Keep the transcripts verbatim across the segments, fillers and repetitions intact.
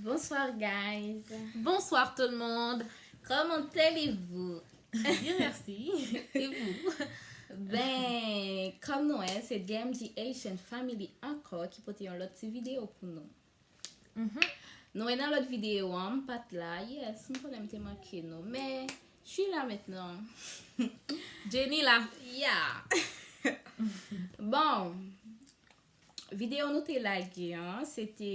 Bonsoir, guys. Bonsoir tout le monde. Comment allez-vous? Bien, merci. Et vous? Ben, kòm nou wè, se D M G Haitian Family ankò ki pote yon lòt ti videyo pou nou. Mhm. Nou wè nan lòt videyo an, m pa t la. Yes, m konnen m te manke nou. Men, je suis là maintenant. Jenny la. Yeah. Bon, videyo nou te lage an, se te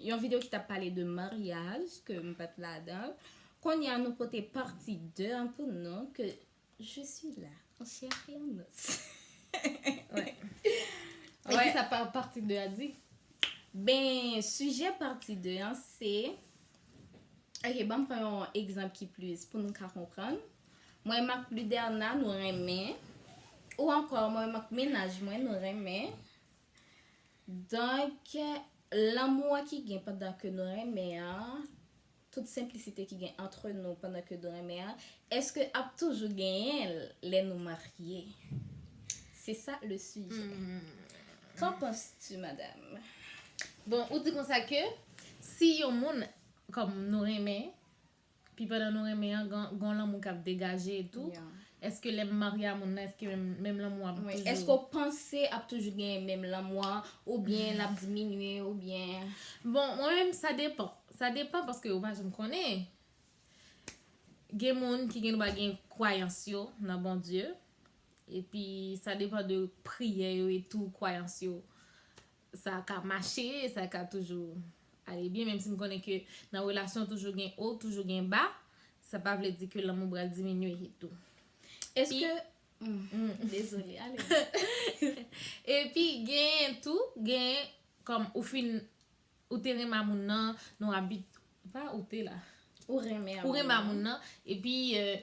yon videyo ki t ap pale de maryaj, ke m pa t ladan. Kounye a nou pote pati de an pou nou, ke je suis là, en chair et en os. Ouais. E ki sa pa pati de a di? Ben, sijè pati de an se, ok, ban m pran yon egzanp ki plis pou nou ka konprann. Mwen menm ak Luderna, nou renmen. Ou ankò, mwen menm ak mennaj mwen, nou renmen. Donk, lanmou an ki gen pandan ke nou renmen an, tout senplisite ki gen antre nou pandan ke nou renmen an, èske ap toujou genyen l lè nou marye? C'est ça le sujet. Qu'en penses-tu, madame? Bon, ou di konsa ke si yon moun, kòm nou renmen, pi pandan nou renmen an, gen gen yon lanmou k ap degaje e tou, Yeah. Èske lè m marye a moun nan, èske menm, menm lanmou ap Wi. toujou? Èske w panse ap toujou genyen menm lanmou an, oubyen l ap diminye, oubyen Bon, mwen menm, sa depan. Sa depan paske ou pa janm konnen. Gen moun ki gen dwa gen kwayans yo nan Bondye. Epi, sa depan de priyè yo e tou, kwayans yo. Sa ka mache, sa ka toujou ale byen, menm si m konnen ke nan relasyon toujou gen o, toujou gen ba, sa pa vle di ke lanmou pral diminye e tou. Èske... Hmm. Dezole, ale. Epi, gen tou, gen kòm ou fin, ou te renmen a moun nan, nou abit, pa ou te la. Ou renmen a Ou renmen a moun moun nan, epi euh,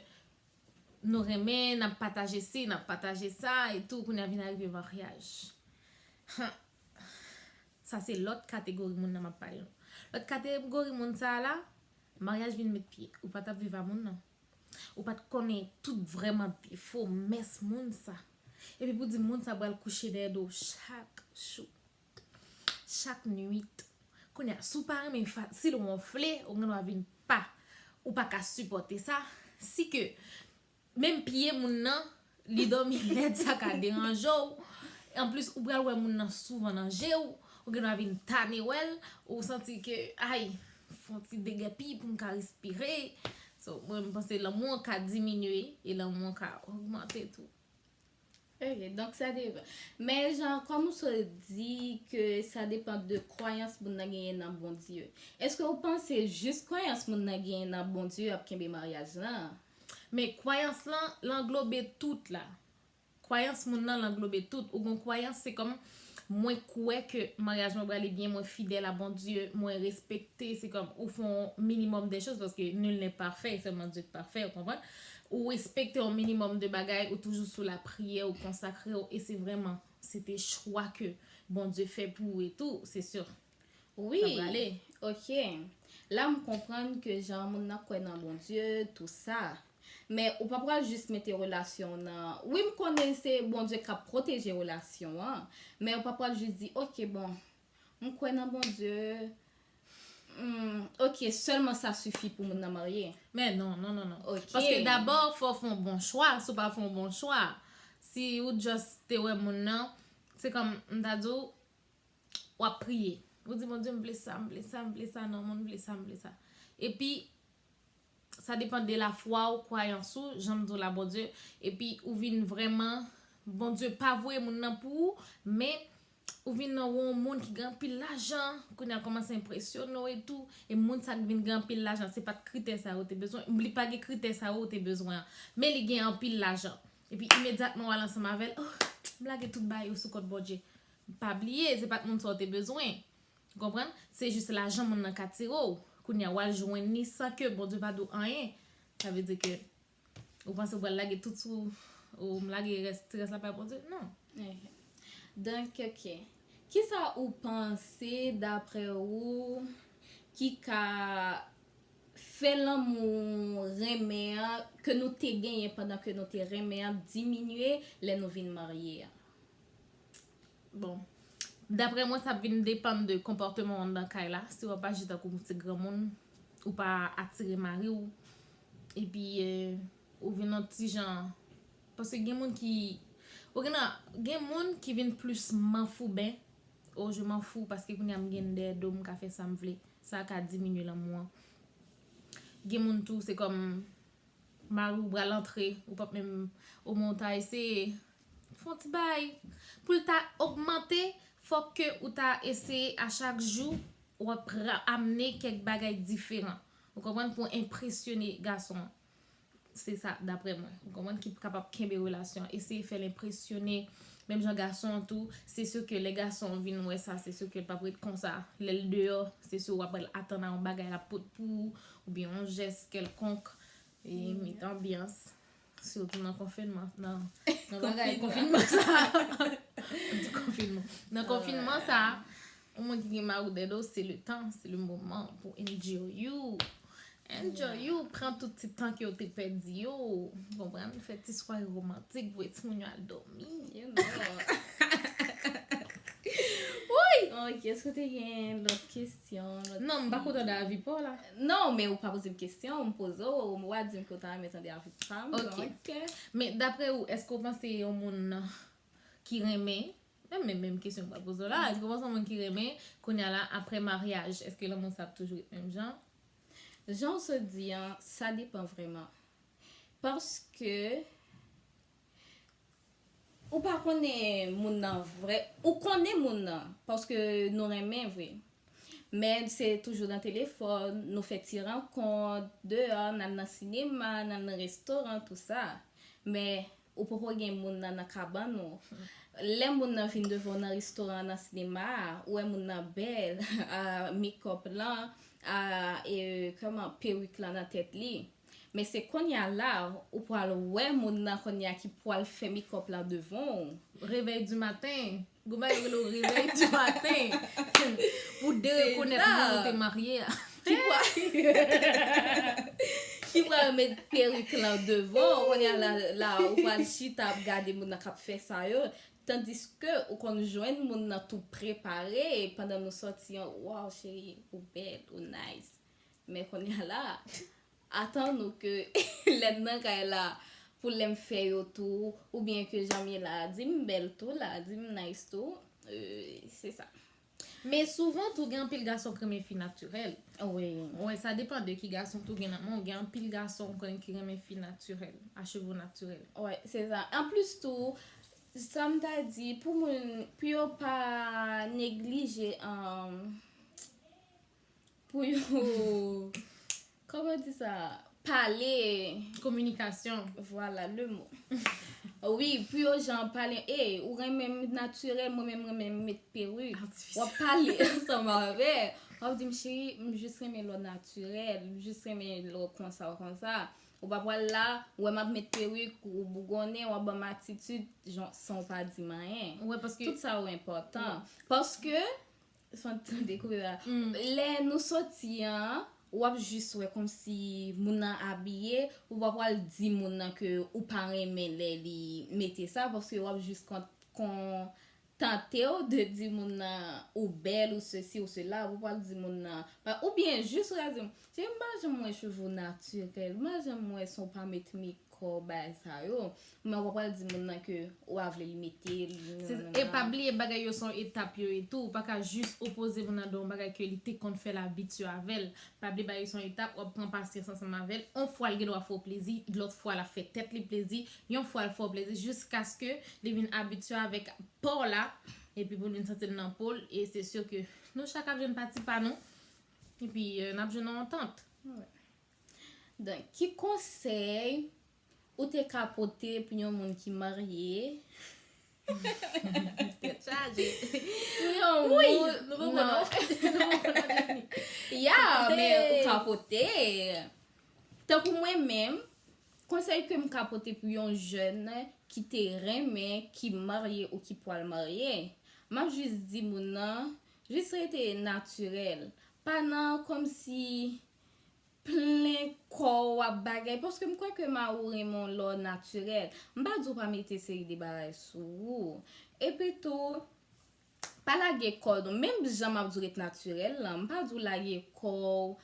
nou renmen, n ap pataje si, n ap pataje sa, e tou, kounye a vin arive maryaj. Han. Sa se lòt kategori moun nan m ap pale nou. Lòt kategori moun sa a la, maryaj vin met pye. Ou pa t ap viv a moun nan. Ou pa t konnen tout vrèman defo, mès moun sa. Epi pou di moun sa pral kouche dèyè do w chak jou. Chak nwit. Kounye a, si w pa renmen fasil wonfle, ou gen dwa vin pa. Ou pa ka sipòte sa. Si ke menm pye moun nan, li dòmi lèd, sa ka deranje w. Anplis, ou pral wè moun nan souvan nan je w, ou gen dwa vin tane wè l, ou santi ke, ay, fè yon ti degèpi pou m ka respire. So, mwen, m panse lanmou an ka diminye e lanmou an ka ogmante tou. Ok, donk sa depan. Men jan, kòm ou sot di ke sa depan de kwayans moun nan genyen nan Bondye, èske ou panse jis kwayans moun nan genyen nan Bondye ap kenbe maryaj lan? Men kwayans lan, l anglobe tout la. Kwayans moun nan, l anglobe tout. Ou gon kwayans, se kòm mwen kwè ke maryaj mwen prale byen, mwen fidèl a Bondye, mwen respekte, se kòm ou fè yon minimòm de choz, paske nul n'est parfait, seulement Dieu est parfait, ou konprann? Ou respekte yon minimòm de bagay, ou toujou sou lapriyè, ou konsakre w, e se vrèman, se te chwa ke Bondye fè pou ou e tou, se si. Wi. Sa prale. Ok. La, m konprann ke jan moun nan kwè nan Bondye, tou sa. Men ou pa pral jis mete relasyon w nan... Wi, m konnen se Bondye k ap pwoteje relasyon an. Men ou pa pral jis di, ok, bon, m kwè nan Bondye. Hmm, ok, sèlman sa sifi pou moun nan marye. Men non, non, non, non. Ok. Paske dabò, fò w fè yon bon chwa. Si w pa fè yon bon chwa, si ou just te wè moun nan, se kòm, m ta di w, w ap priye. Ou di, Bondye, m vle sa, m vle sa, m vle sa, non, mwen, m vle sa, m vle sa. Epi, sa depan de lafwa ou, kwayans ou, jan m di w la, Bondye. Epi, ou vin vrèman, Bondye pa voye moun nan pou ou, men ou vin nan yon moun ki gen anpil lajan, kounye a kòmanse enpresyone w e tou, e moun sa k vin gen anpil lajan, se pa t kritè sa yo te bezwen, li pa gen kritè sa yo te bezwen an, men li gen anpil lajan. Epi imedyatman w al ansanm avè l, oh, m lage tout bagay yo sou kont Bondye. Pa bliye, se pa t moun sa w te bezwen. Ou konprann? Se jis lajan moun nan ka tire w. Kounye a, w al jwenn li san ke Bondye pa di w anyen. Sa vle di ke ou panse w pral lage tout sou ou, m lage rès, ti rès la bay Bondye? Non. Eh. Donk, ok. Kisa ou panse, daprè ou, ki ka fè lanmou renmen an, ke nou te genyen pandan ke nou te renmen an, diminye lè nou vin marye a? Bon, Daprè mwen, sa ap vin depann de konpòteman w anndan kay la. Si w ap aji tankou yon ti granmoun, ou pa atire mari w, epi, eh, ou vin yon ti jan, paske gen moun ki, ou gen nan, gen moun ki vin plis manfouben, oh, je m'en fous, paske kounye a m gen dèyè do m, m ka fè sa m vle. Sa ka diminye lanmou an. Gen moun tou, se kòm mari w pral antre, ou p ap menm, omwen w ta eseye fè yon ti bagay pou l ta ogmante, fòk ke ou ta eseye a chak jou, w ap ra- amne kèk bagay diferan. Ou konprann? Pou enpresyone gason an. Se sa, daprè mwen. Ou konprann? Ki kapab kenbe relasyon an. Eseye fè l enpresyone. Menm jan gason an tou, se si ke lè gason an vin wè sa, se si ke l p ap ret konsa. Lè l deyò, se si w ap pral atann a yon bagay l ap pot pou ou, oubyen yon jès kèlkonk. E met anbyans. Sitou nan konfinman, nan, nan bagay konfinman sa. Di konfinman. Nan konfinman sa, yon moun ki gen mari dèyè do, se le tan, se le moman pou enjoy you. Enjoy you, pran tout ti tan ke w te pèdi yo. Konprann? Fè ti sware romantik, voye timoun yo al dòmi. You know. Wi! Ok, èske w te gen lòt kesyon? Non, m pa kontan de avi pa w la. Non, men ou pa poze m kesyon, m poze w, ou a di m ke w ta renmen tande avi pa m. Ok. Men daprè ou, èske w panse yon moun ki renmen, menm, menm, menm kesyon m pral poze w la, èske w panse yon moun ki renmen, kounye a la, aprè maryaj, èske lanmou sa ap toujou ret menm jan? Jan w sot di an, sa depann vrèman. Paske ou pa konnen moun nan vrè, ou konnen moun nan, paske nou renmen vre. Men se toujou nan telefòn, nou fè ti rankont, deyò, n al nan sinema, n al nan restoran, tou sa. Men ou poko gen moun nan nan kabann ou. Lè moun nan vin devan w nan restoran, nan sinema a, ou wè moun nan bèl, a, makeup lan, a, e, kòman, perik lan nan tèt li. Men se kounye a la, ou pral wè moun nan kounye a ki pral fè makeup lan devan w. Réveil du matin. Gon bagay yo rele w réveil du matin. Pou derekonèt moun ou te marye a. Ki pral, ki pral met perik lan devan w. Kounye a la, la, ou pral chita ap gade moun nan k ap fè sa yo. Tandiske ou konn jwenn moun nan tou prepare pandan nou sòti an. Waw, cheri, ou bèl, ou nice. Men kounye a la, atann ou ke lè m nan kay la, pou lè m fè yo tou, oubyen ke jan m ye la, di m bèl tou la, di m nice tou, euh, se sa. Men souvan tou, gen anpil gason k renmen fi natirèl. Wi. Wi, sa depann de ki gason tou gen nan men w. Gen anpil gason ou konnen ki renmen fi natirèl, a cheve natirèl. Wi, se sa. Anplis tou, sa m ta di, pou moun, pou yo pa neglije, um, pou yo, kòman di sa? Pale. Kominikasyon. Vwala, le mo. Wi, pou yo jan pale, e, ou renmen m natirèl, mwen menm renmen m met perik. W ap pale ansanm avè, w ap di m, cheri, m jis renmen lè w natirèl, m jis renmen lè w konsa, w konsa. Ou pa pral la, ou wè m ap met perik, ou bougonnen, w ap ban m atitid, jan, san w pa di m anyen. Wi, paske tout sa yo enpòtan. Paske, san tande koupe la. Lè nou sòti an, w ap jis wè kòmsi moun nan abiye, ou pa pral di moun nan ke ou pa renmen lè li mete sa, paske w ap jis kon-, kontante w de di moun nan ou bèl, ou sesi, ou sela, ou pral di moun nan, pa, oubyen jis ou ka di, cheri, m pa janm wè cheve w natirèl, m pa janm wè san w pa met makeup, bagay sa yo. Men ou pa pral di moun nan ke ou pa vle li mete l, se, nannan. E pa bliye bagay yo se yon etap yo ye tou. Ou pa ka jis opoze moun nan de yon bagay ke li te konn fè l abitye avè l. Pa bliye bagay yo se yon etap, w ap pran pasyans ansanm avè l. Yon fwa l gen dwa fè w plezi, lòt fwa l ap fè tèt li plezi, yon fwa l fè w plezi, jiskaske li vin abitye avèk pa w la, epi pou l vin santi l nan po l, e se si ke nou chak ap jwenn pati pa nou, epi, euh, n ap jwenn yon antant. Wi. Donk, ki konsèy ou te ka pote pou yon moun ki marye? Tèt chaje. Pou yon moun, nou poko non. Nou poko non. Ya, men ou ka pote. Tankou mwen menm, konsèy ke m ka pote pou yon jèn ki te renmen, ki marye ou ki pral marye, m ap jis di moun nan, jis rete natirèl. Pa nan kòmsi plen kò w ap bagay, paske m kwè ke mari w renmen w lè w natirèl. M pa di w pa mete seri de bagay sou ou. Epi tou, pa lage kò nou, menm jan m ap di w ret natirèl lan, m pa di w lage kò w,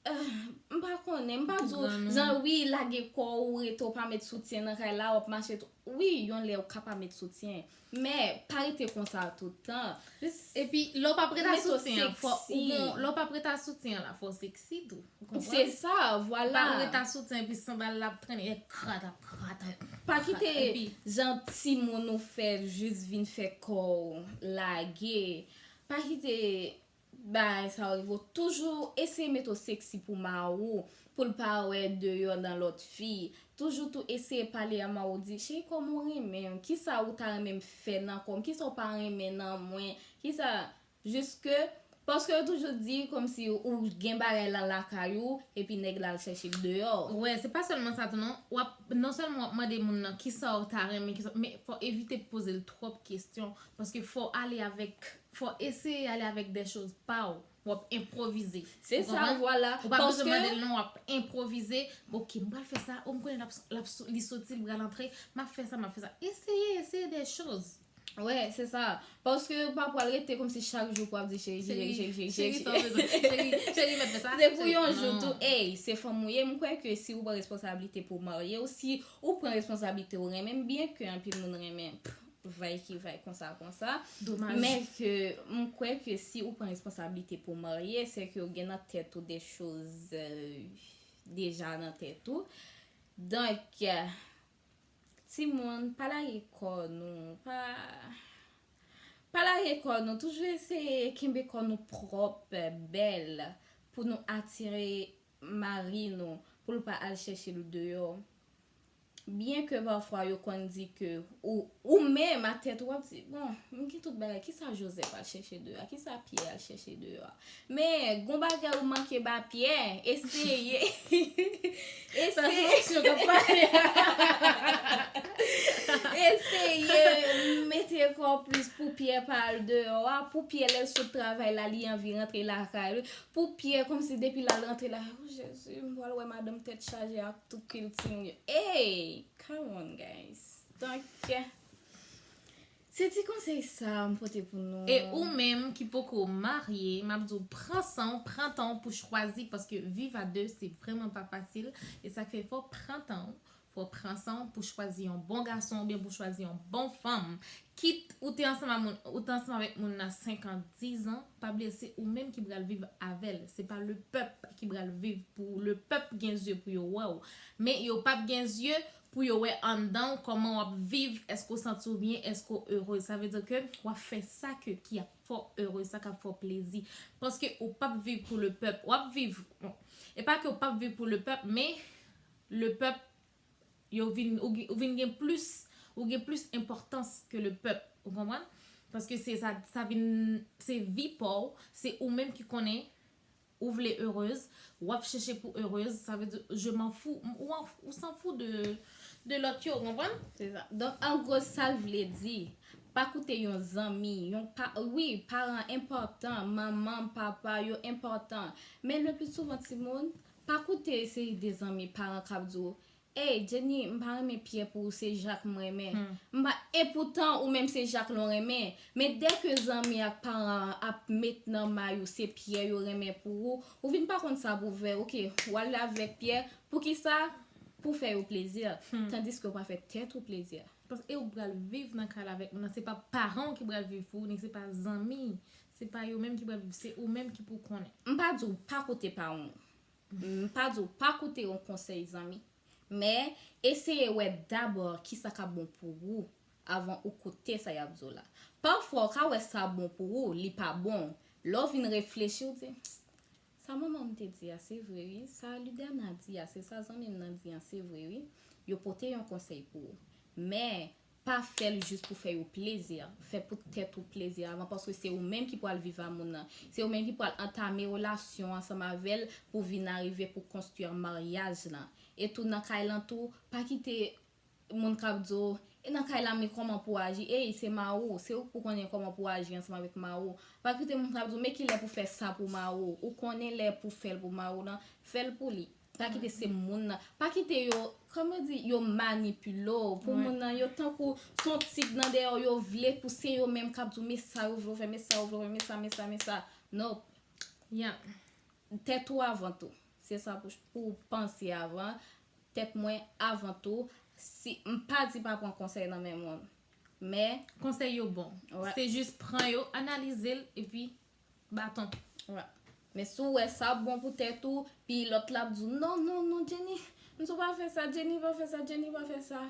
eh, m pa konnen, m pa di w, jan, wi, lage kò w, rete w pa met soutyen nan kay la, w ap mache tou, wi, yon lè w ka pa met soutyen, men pa rete konsa tout tan. Jis Epi, lè w p ap ret a mete w soutyen an, fò ou seksi. Gon, lè w p ap ret a soutyen an la, fò w seksi tou. Ou konprann? Se sa, vwala. Pa ret a soutyen epi sanbal la ap trennen, e krat ap krat ap Pa kite epi jan timoun ou fè jis vin fè kò w lage. Pa kite bagay sa yo rive w. Toujou eseye mete w seksi pou mari w, pou l pa wè deyò nan lòt fi. Toujou tou eseye pale a mari w, di, cheri, kòman w renmen m? Kisa ou ta renmen m fè nan kò m? Kisa w pa renmen nan mwen? Kisa Jiske, paske yo toujou di kòmsi ou gen bagay lan lakay ou, epi nèg la al chèche l deyò. Wè, se pa sèlman sa tou non. W ap, non sèlman w ap mande moun nan kisa w ta renmen, kisa, men fò evite poze l twòp kesyon, paske fò ale avèk, fò eseye ale avèk de choz pa w. W ap enpwovize. Se sa, vwala. Ou pa bezwen mande l non, w ap enpwovize. Ok, m pral fè sa. O, m konnen l ap, l ap, li soti, li pral antre. M ap fè sa, m ap fè sa. Eseye, eseye de choz. Wè, se sa. Paske w pa pral rete kòmsi chak jou pou ap di cheri, cheri, cheri, cheri, cheri, cheri, sa w bezwen. Cheri, cheri, mèt fè sa. Se pou yon jou tou, ey, se fanm ou ye. M kwè ke si ou pran responsablite pou w marye w, si ou pran responsablite ou renmen m, byen ke anpil moun renmen, pff, vay ki vay, konsa, konsa. Domaj. Men ke m kwè ke si ou pran responsablite pou w marye, se ke ou gen nan tèt ou de choz, euh, deja nan tèt ou. Donk, euh, Timoun, pa lage kò nou, pa, pa lage kò nou, toujou eseye kenbe kò nou pwòp, bèl, pou nou atire mari nou, pou l pa al chèche l deyò. Byen ke pafwa yo konn di ke ou, ou menm ak tèt ou, w ap di, bon, m gen tout bagay, kisa Joseph al chèche deyò a, kisa Pierre al chèche deyò a? Men, gon bagay ou manke ba Pierre, eseye. Eseye. Sa se opsyon k ap pale. Eseye mete kò plis pou Pierre pa al deyò a, pou Pierre lè l sot travay la, li anvi rantre lakay li. Pou Pierre, kòmsi depi l al rantre la, oh Jezi, m pral wè madanm tèt chaje ak tout kilti m yo. Hey, come on, guys. Donk, Se ti konsèy sa m pote pou nou. E ou menm ki poko marye, m ap di w pran san w, pran tan w pou chwazi, paske viv a de, se vrèman pa fasil. E sa k fè fò w pran tan w, fò w pran san w pou chwazi yon bon gason oubyen pou chwazi yon bon fanm. Kit ou te ansanm a moun, ou te ansanm avèk moun nan senk an, diz an, pa bliye se ou menm ki pral viv avè l. Se pa le pèp ki pral viv pou ou. Le pèp gen zye pou yo wè w. Men yo p ap gen zye pou yo wè anndan w, kòman w ap viv, èske w santi w byen, èske w erez. Sa vle di ke w ap fè sa ke, ki ap fè w erez, sa k ap fè w plezi. Paske ou p ap viv pou le pèp. W ap viv, bon, e pa ke w p ap viv pou le pèp, men le pèp, yo vin, ou, gen- ou vin gen plis, ou gen plis enpòtans ke le pèp. Ou konprann? Paske se sa, sa vin, se vi pa w, se ou menm ki konnen ou vle erez, w ap chèche pou erez, sa vle di, je m'en fous, ou, an- ou s'en fout de, de lòt yo, ou konprann? Se sa. Donk, an gwo, sa l vle di, pa koute yon zanmi, yon pa, wi, paran enpòtan, manman, papa, yo enpòtan. Men le pli souvan, timoun, pa koute seri de zanmi, paran k ap di w, Ey, Jenny, m pa renmen Pierre pou ou, se Jacques m renmen. M pa, epoutan, ou menm se Jacques lan w renmen. Men dèke zanmi ak paran ap met nan may ou, se Pierre yo renmen pou ou, ou vin pa konn sa pou w fè. Oke, w al avèk Pierre. Poukisa? Pou fè yo plezi. Tandiske w pa fè tèt ou plezi. Paske e ou k pral viv nan kay la avèk moun nan, se pa paran w ki pral viv pou ou, ni se pa zanmi. Se pa yo menm ki pral viv, se ou menm ki pou konnen. M pa di w pa koute paran w. M pa di w pa koute yon konsèy zanmi. Men, eseye wè dabò kisa k ap bon pou ou avan ou koute sa y ap di w la. Pafwa, w ka wè sa bon pou ou, li pa bon. Lè w vin reflechi, w di, sa manman m te di a, se vre, wi. Sa Luderna di a, se sa zanmi m nan di a, se vre, wi. Yo pote yon konsèy pou ou. Men, pa fè l jis pou fè yo plezi. Fè pou tèt ou plezi avan, paske se ou menm ki pral viv a moun nan. Se ou menm ki pral antame relasyon ansanm avè l pou vin arive pou konstwi maryaj lan. E tou nan kay lan tou, pa kite moun k ap di w, e nan kay la, men kòman pou w aji. Ey, se mari w, se ou k pou konnen kòman pou w aji ansanm avèk mari w. Pa kite moun k ap di w, men kilè pou fè sa pou mari w. Ou konnen lè pou fè l pou mari w lan, fè l pou li. Pa kite se moun nan. Pa kite yo, kòman yo di, yo manipile w. Pou moun nan, yo tankou se yon tig nan dèyè w, yo vle pou se yo menm k ap di w, men sa yo vle w fè, men sa yo vle w fè, men sa, men sa, men sa. Non. Yeah. Tèt ou avan tou. Se sa pou, pou w panse avan. Tèt mwen avan tou. Si, m pa di pa pran konsèy nan men moun. Men, Konsèy yo bon. Ouais. Se jis pran yo, analize l, epi baton. Ouais. Men si w wè sa bon pou tèt ou, pi lòt la ap di w, non, non, non, Jenny, m sou pa fè sa, Jenny pa fè sa, Jenny pa fè sa.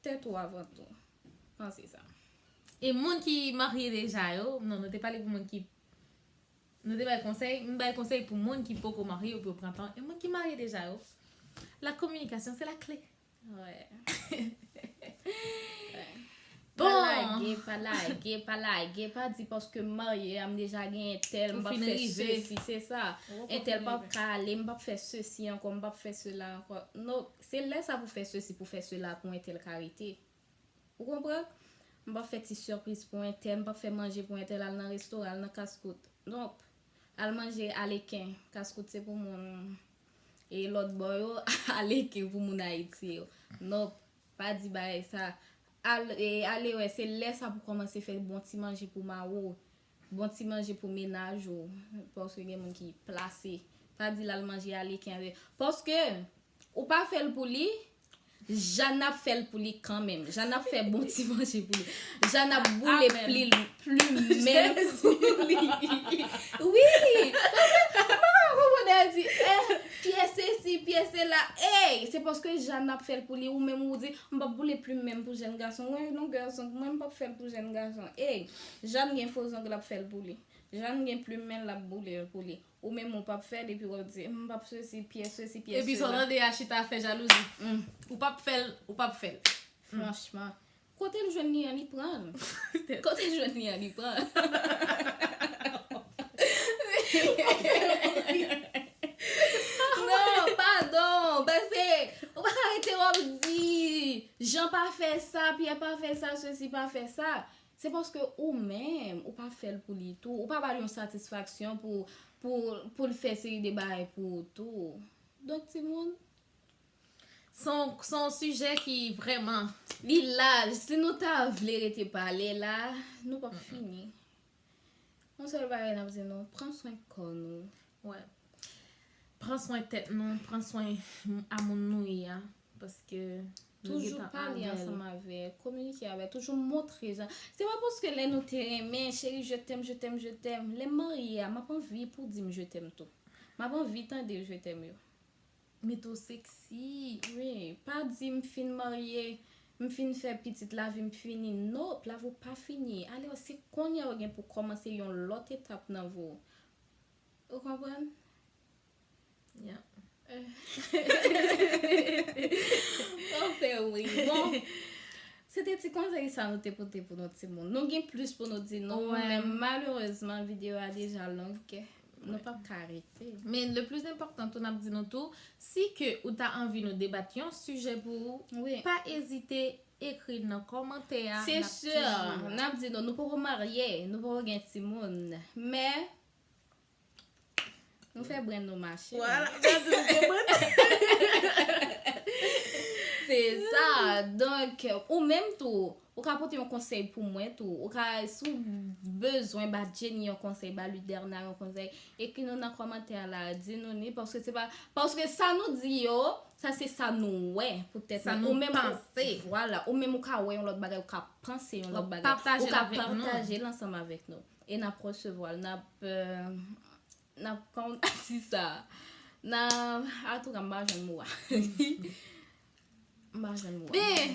Tèt ou avan tou. Panse sa. E moun ki marye deja yo, non, nou te pale pou moun ki, nou te bay konsèy, m bay konsèy pou moun ki poko marye yo pou yo pran tan. E moun ki marye deja yo, la communication, c'est la clé. Ouais. Bon. Pa lage, pa lage, pa lage, pa di paske m marye a, m deja gen entèl, m Ou p ap fin fè rive. Sesi, se sa. Entèl p ap ka ale, m p ap fè sesi ankò, m p ap fè sela ankò. Non, se lè sa pou fè sesi, pou fè sela, pou entèl ka rete. Ou konprann? M p ap fè ti sipriz pou entèl, m p ap fè manje pou entèl, al nan restoran, al nan kaskout. Donk, al manje aleken, kaskout se pou moun e lòt bò yo, aleken pou moun Ayiti yo. Non, pa di bagay sa. Al, e, ale wè, se lè sa pou kòmanse fè bon ti manje pou mari w, bon ti manje pou mennaj ou, paske gen moun ki plase. Pa di l al manje aleken avè. Paske, ou pa fè l pou li, Jàn ap fè l pou li kanmenm. Jàn ap fè bon ti manje pou li. Jàn ap boule pli, pli menm pou li. Wi! Paske, m pa ka konprann, di, eh, pyè sesi, pyè sela. Ey, se paske Jàn ap fè l pou li, ou menm ou di, m p ap boule pli menm pou jèn gason. Mwen, non, gason, mwen, m p ap fè l pou jèn gason. Ey, Jàn gen fo zong, l ap fè l pou li. Jàn gen pli menm, l ap boule l pou li. Ou menm ou p ap fè l, epi w ap di, m p ap sesi, pyè sesi, pyè sela. Epi sa w tande a chita fè jalouzi. Mm. Ou p ap fè l, ou p ap fè l. Franchman. Kote l jwenn li an, li pran l. Kote l jwenn li an, li pran l. Non, padon, paske ou pa ka rete w ap di, Jan pa fè sa, Pyè pa fè sa, sesi pa fè sa. Se paske ou menm, ou pa fè l pou li tou. Ou pa ba l yon satisfaksyon pou, pou, pou l fè seri de bagay pou ou tou. Donk, timoun, Se yon, se yon sijè ki vrèman li laj. Si nou ta vle rete pale la, nou p ap fini. Yon sèl bagay n ap di nou, pran swen kò nou. Wè. Pran swen tèt nou, pran swen a moun nou ye a. Paske nou Toujou gentan pale avè l. Ansanm avè l, kominike avè l, toujou montre jan. Se pa paske lè nou te renmen, cheri, je t'aime, je t'aime, je t'aime. Lè m marye a, m ap anvi pou w di m je t'aime tou. M ap anvi tande je t'aime yo. Mete w seksi. Wi, pa di m fin marye, m fin fè pitit, lavi m fini. Nop, lavi w pa fini. Alò, se kounye a w gen pou kòmanse yon lòt etap nan vi w. Ou konprann? Yeah. Anfen, wi. Bon, se te ti konsèy sa nou te pote pou nou timoun. Nou gen plis pou nou di nou, Wè. Men malerezman, videyo a deja long. Nou p ap ka rete. Men le plus important tou, n ap di nou tou, si ke ou ta anvi nou debat yon sijè pou ou, Wi. Pa ezite ekri nan kòmantè a. Se n ap si, toujou la. N ap di nou, nou poko marye, nou poko gen timoun, men nou fè brenn nou mache. Voilà, n ap di nou konprann. Se sa. Donk, ou menm tou, ou ka pote yon konsèy pou mwen tou. Ou ka, si w bezwen ba Jenny yon konsèy, ba Luderna yon konsèy, ekri nou nan kòmantè la, di nou li, paske se pa, paske sa nou di yo, sa se sa nou wè pou tèt Sa nou. Nou Ou menm, panse. Vwala, ou menm ou ka wè yon lòt bagay, ou ka panse yon W ap lòt bagay, pataje ou l ka avèk nou. Pataje l ansanm avèk nou. E n ap resevwa l, n ap, euh, n ap, kòman w di sa? N ap, antouka, m pa jwenn mo a. M pa jwenn mo a. Ben,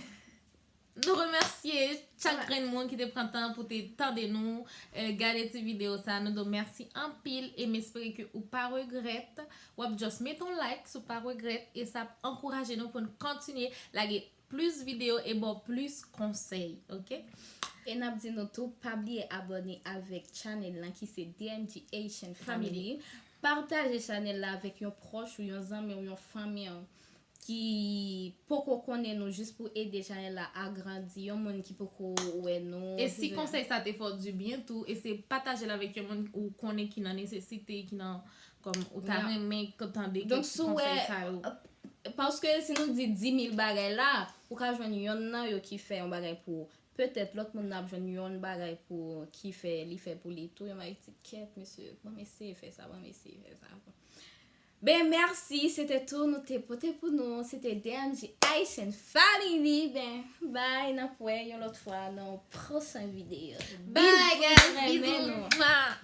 nou remèsye chak grenn moun ki te pran tan pou te tande nou, eh, gade ti videyo sa. Nou di w mèsi anpil e m espere ke ou pa regrèt. W ap just mete yon like si w pa regrèt e sa ap ankouraje nou pou n kontinye lage plis videyo e ba w plis konsèy, oke? E n ap di nou tou, pa bliye abòne avèk channel lan ki se D M G Haitian Family. Pataje channel la avèk yon pwòch ou, yon zanmi w, yon fanmi w. ki poko konnen nou, jis pou ede chanèl la agrandi, yon moun ki poko wè nou. E si konsèy sa te fè w di byen tou, e se pataje l avèk yon moun ou konnen ki nan nesesite, ki nan, kòm, ou ta renmen tande konsèy sa yo. Paske si nou di dis mil bagay la, ou ka jwenn yonn nan yo ki fè yon bagay pou ou. Petèt lòt moun nan ap jwenn yon bagay pou ki fè li fè pou li tou, yon bagay ti kèt, mesye, ban m eseye fè sa, ban m eseye fè sa. Ben, mèsi, se te tou nou te pote pou nou. Se te D M G Haitian Family. Ben, bye, n ap wè yon lòt fwa nan yon pwochen videyo. Bye, guys. Bizou.